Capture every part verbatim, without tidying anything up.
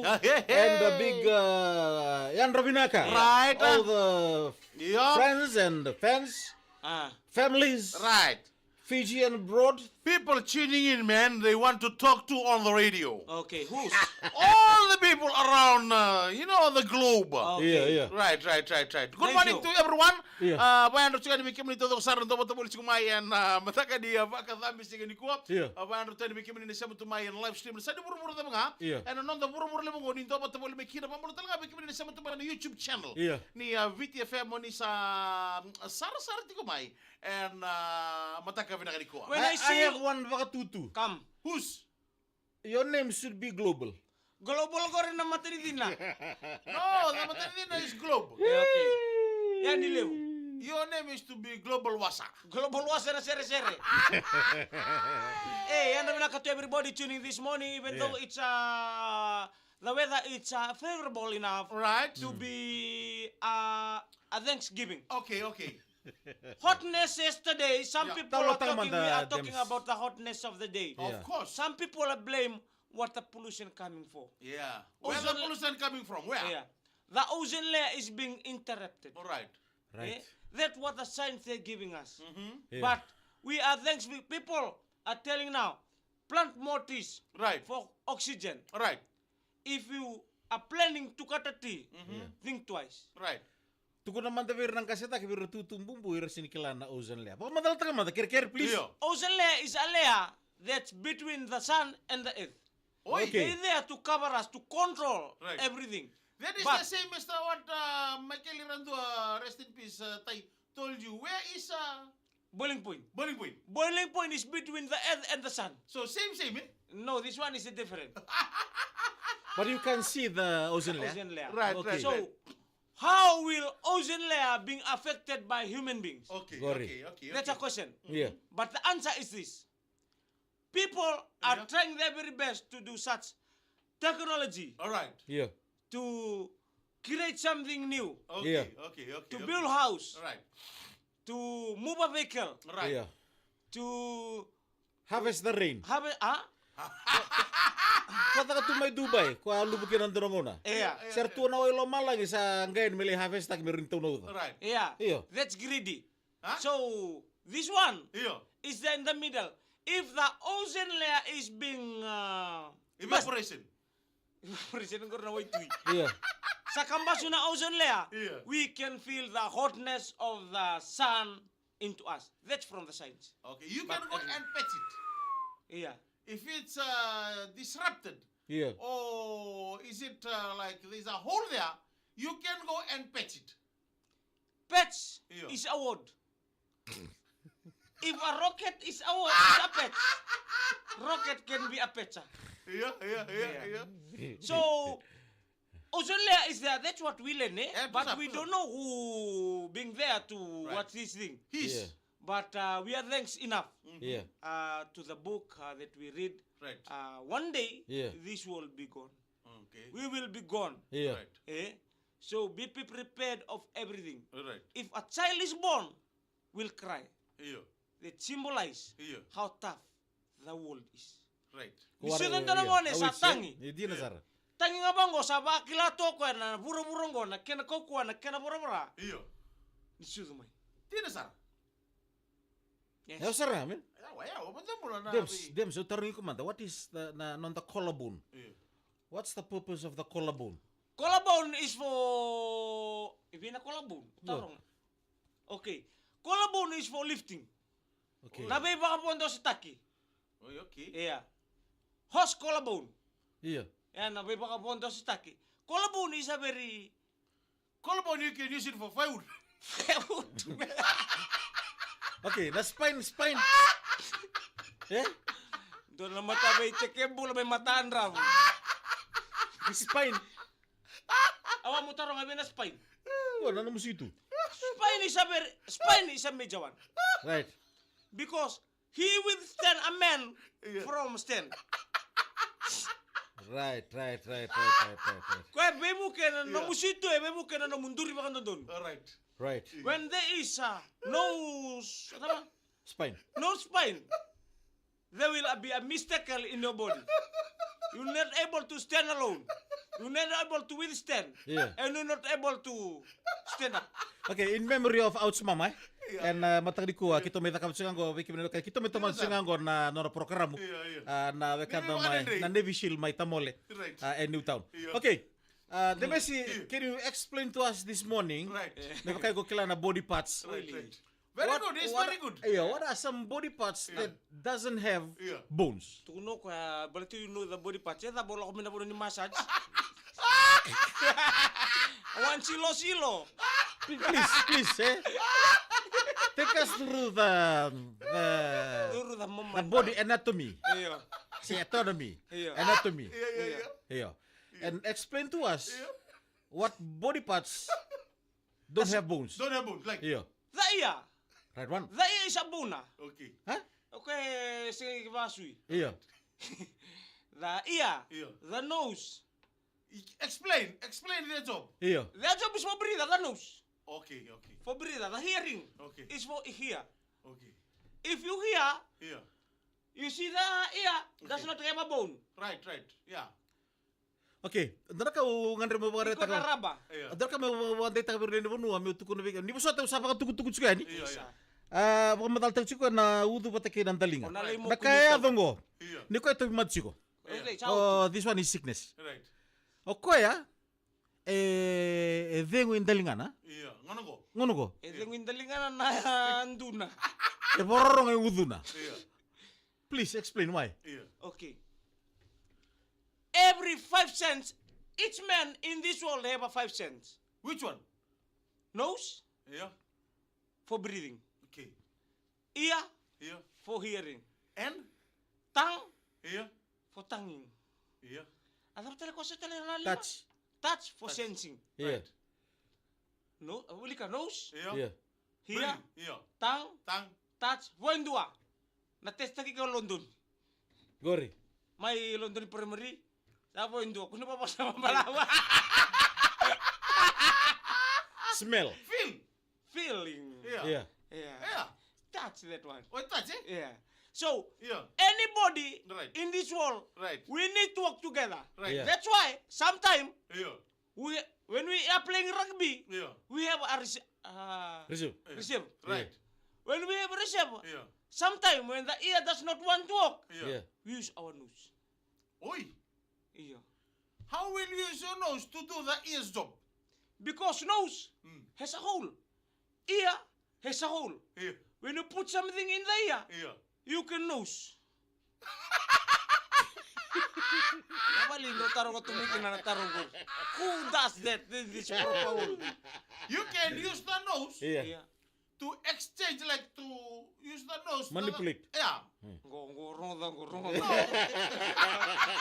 And a big uh, Yadra Vinaka. Right. All the Yeah. friends and fans, Ah. families, Right. Fiji and abroad. People tuning in, man. They want to talk to on the radio. Okay, who's? All the people around, uh, you know, the globe. Okay. Yeah, yeah. Right, right, right, right. Good Thank morning you. to everyone. Yeah. Uh, vayadra tiko yani vei kemuni taucoko sara na dau vata voli tiko mai ena, uh, mataka ni, uh, vakacabe siga nikua. Yeah. Uh, vayadra tiko yani vei kemuni na sema tu mai ena live stream. Sa ni vuravura cava ga. Yeah. Ena noda vuravura levu qo ni dau vata voli mai kina. Vabula tale ga vei kemuni na sema tu mai na YouTube channel. Yeah. Ni, uh, Viti F M ni sa, mm, sarasara tiko mai. Ena, uh, mataka vinaka nikua. When I, I I see have you one vakatutu. Come. Who's? Your name should be global. Global qori na matanicina. No, the matanicina is globe. Yeah, okay. Yani levu. Your name is to be global wasa. Global wasa na seresere. Hey, and I'm gonna to everybody tuning this morning, even though Yeah. it's uh, the weather it's uh, favorable enough Right. to be uh, a Thanksgiving. Okay, okay. Hotness yesterday, some Yeah. people Talo are talking, we tamanda are talking dems. about the hotness of the day. Yeah. Of course. Some people are blame what the pollution coming for. Yeah. Where the Ozone pollution coming from? Where? Yeah. The ozone layer is being interrupted. All right. Right. Eh? That's what the science they're giving us. Mm-hmm. Yeah. But we are thanks we people are telling now, plant more trees Right. for oxygen. All right. If you are planning to cut a tree, Mm-hmm. Yeah. think twice. Right. Tukuna mada vei ira na qasetaki vei ira tutu bubu ira sini kila na ozone layer. Vakamacalataka mada, kerekere, please. Io. Ozone layer is a layer that's between the sun and the earth. Oi. Okay. They there to cover us, to control Right. everything. That is But the same as the, what uh, Michael Irandua, rest in peace, uh, Tai, told you. Where is uh, Boiling point. Boiling point? Boiling point is between the earth and the sun. So same, same, eh? No, this one is different. But you can see the ozone layer. Ozone layer. Right, Okay. right, So, right. how will ozone layer being affected by human beings? Okay, Got it. okay, okay, That's a okay. question. Yeah. But the answer is this. People are Yeah. trying their very best to do such technology All right. Yeah. to create something new, Okay, Yeah. okay, okay. to okay. build house, All right. to move a vehicle, Right. Yeah. to Harvest the rain. have a, huh? Ko taka tu mai Dubai, ko a luvu kina dua na gauna. Yeah. Yeah, Sa ra yeah. tu na wai lomalagi sa qai me lai harvest taki me rin tau na uca. Right. Yeah. Io. That's greedy. Huh? So this one Io. is there in the middle. If the ozone layer is being uh, Evaporation. Evaporation qori na waitui. Io. Sa kabasu na ozone layer, Io. we can feel the hotness of the sun into us. That's from the science. Okay, you But can go anyway. and patch it. Yeah. If it's uh, disrupted, Io. or is it uh, like there's a hole there, you can go and patch it. Patch Io. is a word. If a rocket is a word, it's a patch. Rocket can be a patcher. Yeah, yeah, yeah, Yeah. yeah. So, ozone layer is there. That's what we learn, eh? Yeah, But we don't know who being there to Right. watch this thing. He's Yeah. But uh, we are thanks enough Yeah. uh, to the book uh, that we read. Right. Uh, one day, Yeah. this will be gone. Okay. We will be gone. Yeah. Right. Eh? So be pre- prepared of everything. Right. If a child is born, will cry. Yeah. That symbolize Yeah. how tough the world is. Right. Ni Ko wara- sega ni dua na yeah. gone sa Awits, eh? tagi. Ni dina Yeah. sara. Tagi ga vaqo sa vakila toka na vuravura qo na kena kaukauwa na kena voravora. Yeah. Ni sucu mai. Dina sara. Yes. Yawa sara, man. Yawa, yawa, but then mula na Dems, vi- Dems, au tarogi iko mada. What is the, na, na noda collarbone? Yeah. What's the purpose of the collarbone? Collarbone is for, e vei na collarbone? What? Taroga. Okay. Collarbone is for lifting. Okay. Na veivakavodosetaki. Oh, okay. Yeah. Horse collarbone. Yeah. Yeah, na veivakavodosetaki. Collarbone is a very Collarbone, you can use it for firewood. Firewood. Okay, na spine, spine. Eh? Dua na mata vei teke bula mai mata dravu. Spine. Awa mo taroga vei na spine. Ua, na nomu situ. Spine is a very, spine is a major one. Right. Because he withstand a man Yeah. from stand. Right, right, right, right, right, right, right. Koya e veivuke na Yeah. nomu situ, e veivuke na nomu duri vakadodonu. All right. Right. When there is uh, no s- Spine. no spine, there will be a mistake in your body. You're not able to stand alone. You're not able to withstand. Yeah. And you're not able to stand up. Okay, in memory of Ouch Mama, eh? Yeah, and, yeah. Uh, mataka nikua, yeah, keitou mai cakava tiko ga qo, vei kemuni na kai, keitou mai tomana tiko ga qo na nona program. Yeah, yeah. Uh, na wekada mai, na Navy SEAL mai Tamole. Right. Uh, and Newtown. Yeah. Okay. Uh, Demesi, yeah, can you explain to us this morning? Right. Yeah. Me vaka iko kila na body parts. Right, right. Very good, it's very good. Yeah, what are some body parts, yeah, that doesn't have, yeah, bones? Tukuna o koya, baleta you know the body parts. E cava o lako mai na vanua ni massage? One silo silo. Please, please, eh? Take us through the, the, through the moment, the body anatomy. Yeah. Say anatomy. Yeah. Anatomy. Yeah, yeah, yeah. Yeah. And explain to us, yeah, what body parts don't have bones. Don't have bones, like? Yeah. The ear. Right one. The ear is a bone. Okay. Huh? Okay, sega ni vakasui. Yeah. The ear. Yeah. The nose. E-, explain, explain their job. Yeah. Their job is for breather, the nose. Okay, okay. For breather, the hearing, okay, is for ear. Okay. If you hear, yeah, you see the ear, okay, does not have a bone. Right, right, yeah. Okay, dua na ka au gadreva meu vakaraitaka. Iko na raba. Io. Dua na ka meu va-, vakaraitaka vei ira na vanua, meu tukuna vei iko. Ni vosota au sa vakatukutuku tiko yani. Io, io. A, vakamacalataka tiko na ucu vata kei na daliga. Na ka e yaco qo. Io. Ni koya e tauvimate tiko. Io. Oh, this one is sickness. Right. O koya, e, e cegu i daligana. Io, gauna qo. Gauna qo. E cegu i daligana na duna. E vakarorogo e ucuna. Io. Please explain why. Io. Okay. Every five cents, each man in this world have a five cents. Which one? Nose, io, for breathing. Okay. Ear, io, for hearing. And? Tongue, io, for tonguing. Io. A cava tale ko sa tale na lima? Touch. Touch for sensing. Io. Right. No, wilika nose. Io. Io. Here, io, tongue, tongue, touch, vo e dua. Na testaki kei o London. Qori. Mai London Primary. Sa vo e dua, kua ni vavosa vakabalavu. Smell. Feel. Feeling. Yeah. Yeah. Yeah. Yeah. Touch that one. Oh, touch, eh? Yeah. So, yeah, anybody, right, in this world, right, we need to work together. Right. Yeah. That's why sometimes, yeah, we, when we are playing rugby, yeah, we have a rece-, uh, receive. Yeah. Receive. Right. Yeah. When we have receive, yeah, sometimes when the ear does not want to work, yeah, yeah, we use our nose. Oi. Yeah. How will you use your nose to do the ear's job? Because nose, mm, has a hole. Ear has a hole. Yeah. When you put something in the ear, yeah, you can nose. Cava li dou taroga tu mai kina na taro qo? Who does that? This, this proper world. You can use the nose. Yeah. Yeah. To exchange, like, to use the nose to the, manipulate. Yeah. Qo, qo rogoca, qo rogoca. No.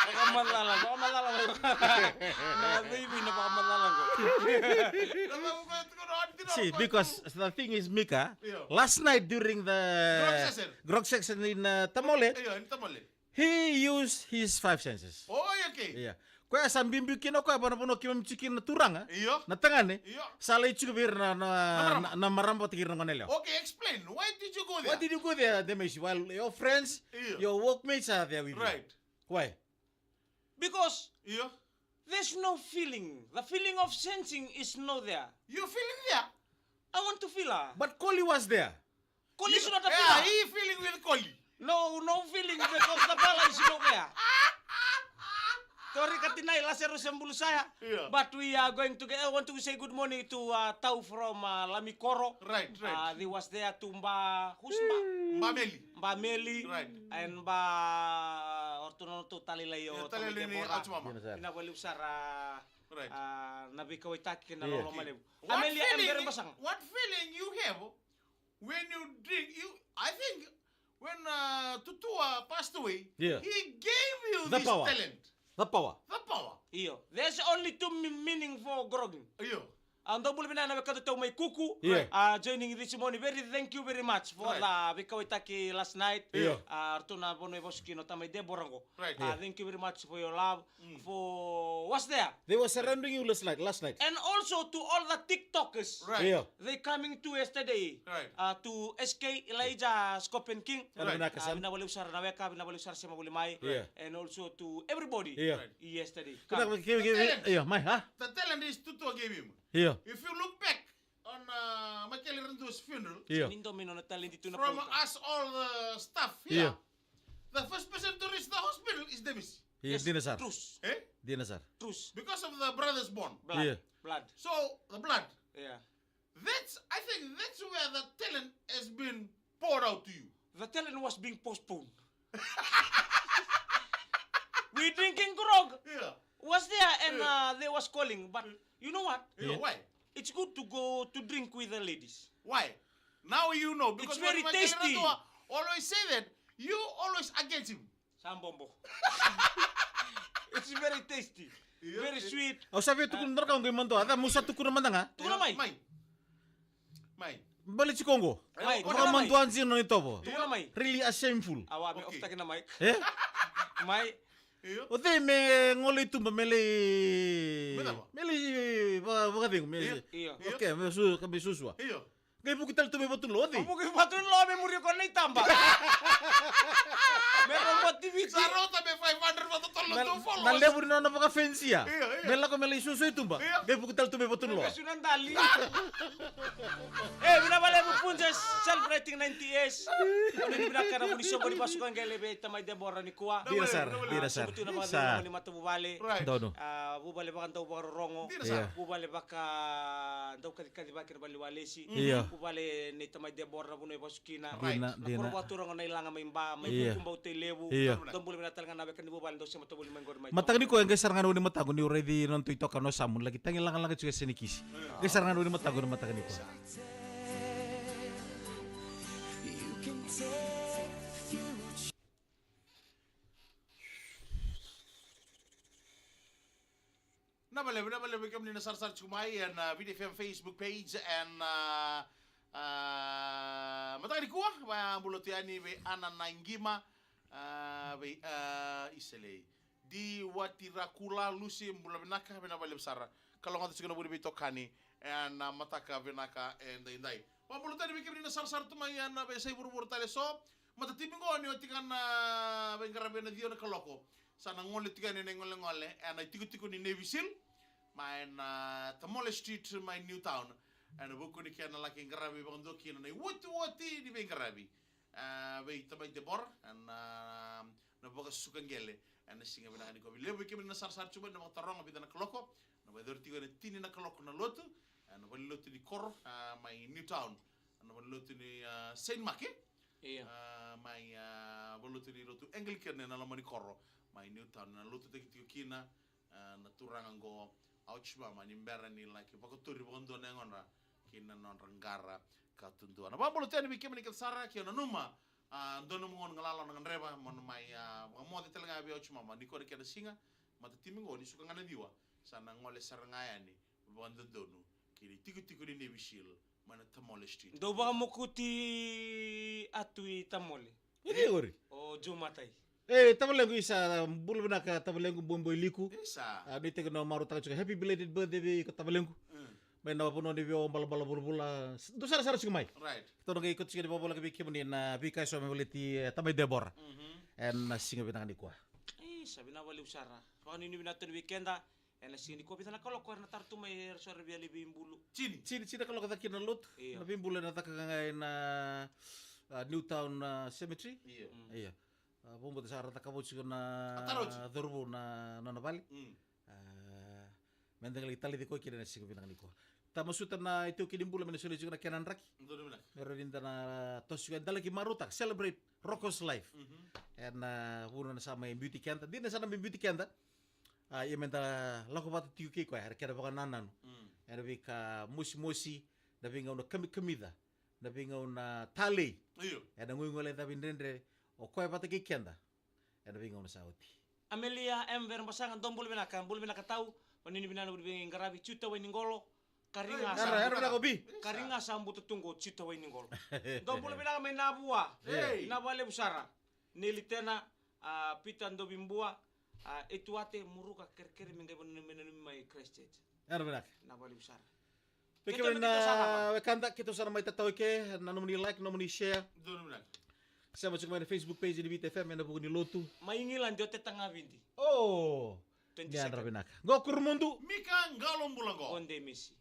Vakamacala, vakamacala. Na veivi na vakamacala qo. See, because the thing is, Mika, yeah, last night during the grog session, grog session in, uh, Tamole, yeah, in Tamole, he used his five senses. Oh, okay. Yeah. Koya sa biubiu kina o koya vanavanua keimami tiko kina na turaga. Io. Na tagane. Io. Sa lai tiko vei ira na, na, na marama vata kei ira na gone yalewa. Okay, explain. Why did you go there? Why did you go there, Demesi? While your friends, io, your workmates are there with you. Right. Why? Because, io, there's no feeling. The feeling of sensing is not there. You feeling there? I want to feel her. But Koli was there. Koli is not a feeler. Yeah, he feeling with Koli. No, no feeling because the fella is not there. Tori katinai lase rose bulusaya. Yeah. But we are going to get, I want to say good morning to, uh, Tau from, uh, Lamikoro. Right, right. Uh, they was there to Mba, who's Mba? Mba Meli. Mba Meli. Right. And Mba, orto no to talilai o, yeah, talilai ni Ouch Mama. Ina valiu sara, right, uh, na veikauaitaki kei na, yeah, loloma levu. What feeling, Amelia Embere Basaga. What feeling you have when you drink, you, I think when, uh, Tutua passed away, yeah, he gave you the this power. Talent. The power. The power. Io. There's only two me-, meaning for grogging. Io. A dou bula vinaka na wekada tau mai Kuku. Io. A joining this morning. Very thank you very much for the veikauaitaki last night. Io. A ratou na vanua e vasu kina o tamai Debora qo. Right. A thank you very much for your love. For was there. They were surrounding you last night, last night. And also to all the TikTokers. Right. Io. They coming to yesterday. Right. Uh, to S K Elijah Scorpion King. Right. Vinaka sara na weka, vinaka sara sema voli mai. Io. And also to everybody. Io. Right. Yesterday. Io, mai, ha? The talent is Tutua gave him. Io. If you look back on uh, Michael Rendu's funeral, io, ni dua mai na nona talent tu na from us all the staff here, io, the first person to reach the hospital is Demis. Io, yes. Dina sara. Trus. Eh? Dina sara. Trus. Because of the brother's bond. Blood. Io. Blood. So the blood. Yeah. That's, I think that's where the talent has been poured out to you. The talent was being postponed. We drinking grog. Yeah. Was there and uh, they was calling, but you know what? Yeah, why? It's good to go to drink with the ladies. Why? Now you know because it's very tasty. Always say that you always against him. Sa bobo. It's very tasty. Very sweet. Au sa via tukuna na ka oqo i Madua, a ca meu sa tukuna mada ga. Tukuna mai. Mai. Mai. Bale tiko oqo. Mai, tukuna mai. Vakamadua dina na itovo. Tukuna mai. Really a shameful. Awa, me off taki na mic. E? Mai. O cei me gole i tuba me lai, me lai vakacegu me. Io. Okay, me su, ka me susua. Io. Qai vuki tale tu mai Vatulo, o cei? Vuki Vatulo me muri koya na itaba. Me rau vati Viti. Sa rauta me five hundred vata tolo na tou followers. Na levu ni nona vakafensia. Io, io. Me lako me lai susu i tuba. Io. Qai vuki tale tu mai Vatulo. Me su na dali. E, vinaka vakalevu Punjas celebrating ninety years. Oni ni vinaka na vuni soqo ni vasuka qele vei tamai Debora nikua. Dina sara, dina sara. Sobu tu na vakacegu ni matavuvale. Right. Donu. A, vuvale vakadau vakarorogo. Dina sara. Vuvale vakadau kacikaci vaki na vale ni walesi. Io. Vuvale nei tamai Debora na vanua e vasu kina. Dina, dina. Na koro vakaturaga na ilaga mai Ba, mai Vuku, Bauta i Levu. Io. Dou bula vinaka tale ga na weka ni vuvale dou sema tovoli mai qori mai. Mataka nikua e qai sara ga na uni mataqu niu raici na nodatou itoka no Samu, laki tagi lagalaga tiko e Senikisi. Qai sara ga na uni mataqu na mataka nikua. Na valevu, na valevu kemuni na sarasara tiko mai ena Viti F M Facebook page ena, ah, mataka nikua, vabula tu yani vei Ana Naigima, ah, vei, ah, Iselei. Di Watirakula, Lusi, bula vinaka, vinaka valevu sara. Kalougata tiko na vuni veitokani ena mataka vinaka edaidai. Vabula tu yani vei kemuni na sarasara tu mai ena veiyasai vuravura tale so. Matatimi qo ni oti ga na veiqaravi ena ciwa na kaloko. Sa na gole tiko yani na igolegole ena itikotiko ni Navy Seal mai na Tamole Street mai Newtown. Ena vuku ni kena laki qaravi vakadua kina na iotioti ni veiqaravi. A, vei tamai Debora ena, na vakasuka qele ena siga vinaka nikua. Vei levu vei kemuni na sarasara tu mai na vakataroga vica na kaloko. Na vakayacori tiko ena tini na kaloko na lotu ena valenilotu ni koro, a, mai Newtown. Na valenilotu ni, a, Saint Mark, e? Io. A, mai, a, valenilotu ni lotu Anglican ena loma ni koro mai Newtown, na lotutaki tiko kina, a, na turaga qo Auchimama ni bera ni laki vakatori vakadua na yagodra ki na nodra qara ka tudua. Na vabula tu yani vei kemuni kece sara, ke o nanuma, a, dua na nomu gauna galala o na gadreva mo na mai, a, vakamoce tale ga vei Auchimama nikua na kena siga. Matatimi qo ni suka ga na ciwa sa na gole sara ga yani vakadodonu ki na itikotiko ni Navy Seal mai na Tamole Street. Dou vakamokuti Atu i Tamole. E cei qori? O Joe Matai. E, tavalequ, isa, bula vinaka tavalequ, boiboi liku. Isa. A, nuitaki na marautaka tiko. Happy belated birthday vei iko tavalequ. Mm. Mai na vanua ni veiwau balabala vulavula. Dou sarasara tiko mai. Right. Keitou na qai kauta tiko ni vakavoleka vei kemuni na veika eso me baleti, e, tamai Debora. Mhm. Ena siga vinaka nikua. Isa, vinaka vakalevu sara. Vakanuinui vinaka tu yani vei keda. Ena siga nikua vica na kaloko era na tara tu mai era so era via lai veibulu. Tini. Tini, tini na kaloko caka kina na lotu. Io. Na veibulu ena caka ga ena, a, Newtown, a, Cemetery. Io. Mm. Io. A, vakabauta sa ra cakava oti tiko na cauravou na nona vale. Mm. A, meda qai lai taleitaki koya kina ena siga vinaka nikua. Da masuta na itaukei ni bula me na solia tiko na kena draki. Donu vinaka. Me rawa ni da na toso tiko, da laki marautaka, celebrate Rocco's life. Mhm. Ena, a, vanua na sa mai biuti keda. Dina sa na mai biuti keda. A, ia meda lako vata tiko kei koya, era kena vakanananu. Mm. Ena veika mosimosi, na veigauna kamikamica, na veigauna talei. Io. Ena guiguile cavi dredre, o koya vata kei keda. Ena veigauna sa oti. Amelia M Verebasaga, dou bula vinaka, bula vinaka tau, vakanuinui vinaka na veiqaravi, Juta Wainiqolo, Kariga sa buta. Yadra, yadra vinaka o Bi. Kariga sa buta tu qo Tita Wainiqolo. Dou bula vinaka mai Navua. Ei. Vinaka vakalevu sara. Neli Tena, a, Pita Dovibua, a, Etuate, Muruka, kerekere me qai vananumi, nanumi mai Christchurch. Yadra vinaka. Vinaka vakalevu sara. Vei kemuni na wekada, keitou sa na mai tatau eke, na nomuni like, nomuni share. Donu vinaka. Sema tiko mai na Facebook page ni Viti F M, ena vuku ni lotu. Mai England, o Teta Gavidi. Oh. Twenty-second. Yadra vinaka. Qo Kurumudu. Mika Qalobula qo. O Demisi.